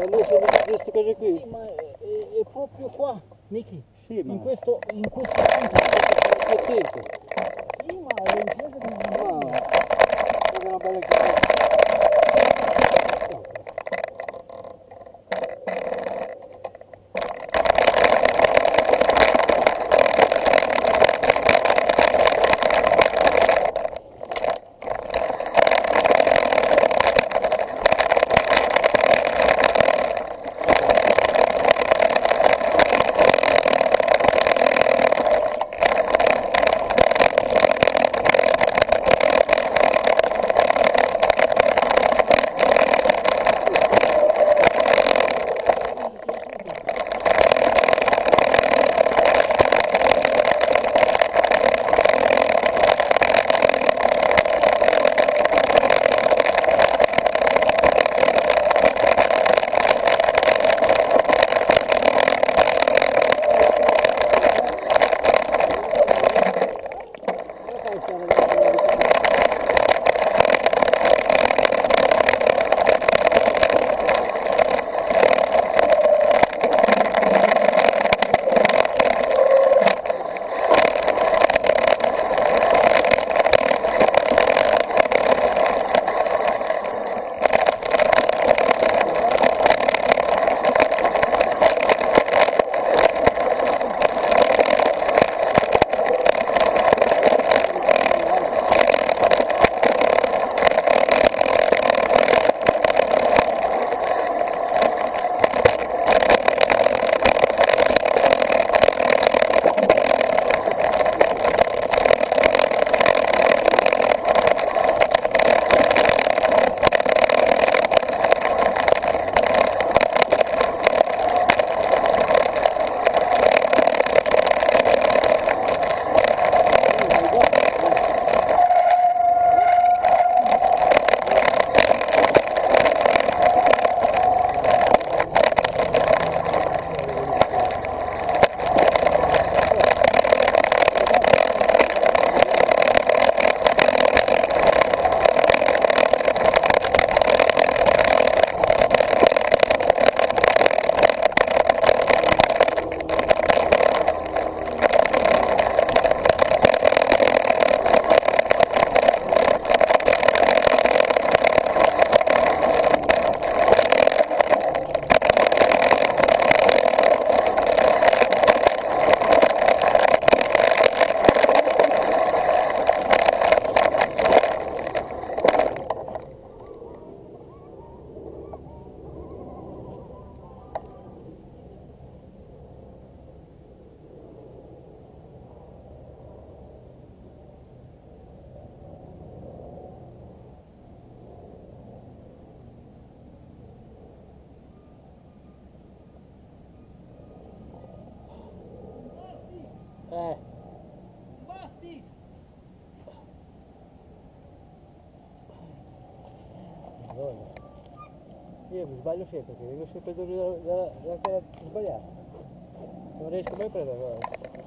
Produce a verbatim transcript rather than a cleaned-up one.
Adesso mi dico queste cose qui. Sì, ma è, è, è proprio qua, Michi. Sì, ma in questo, in questo punto. Che c'entra? Sì, ma è in questo punto. Ma è una bella cosa. Eh. Madonna. Io mi sbaglio sempre, perché vengo sempre da, da, da quella sbagliata. Non riesco mai a prendere, guarda.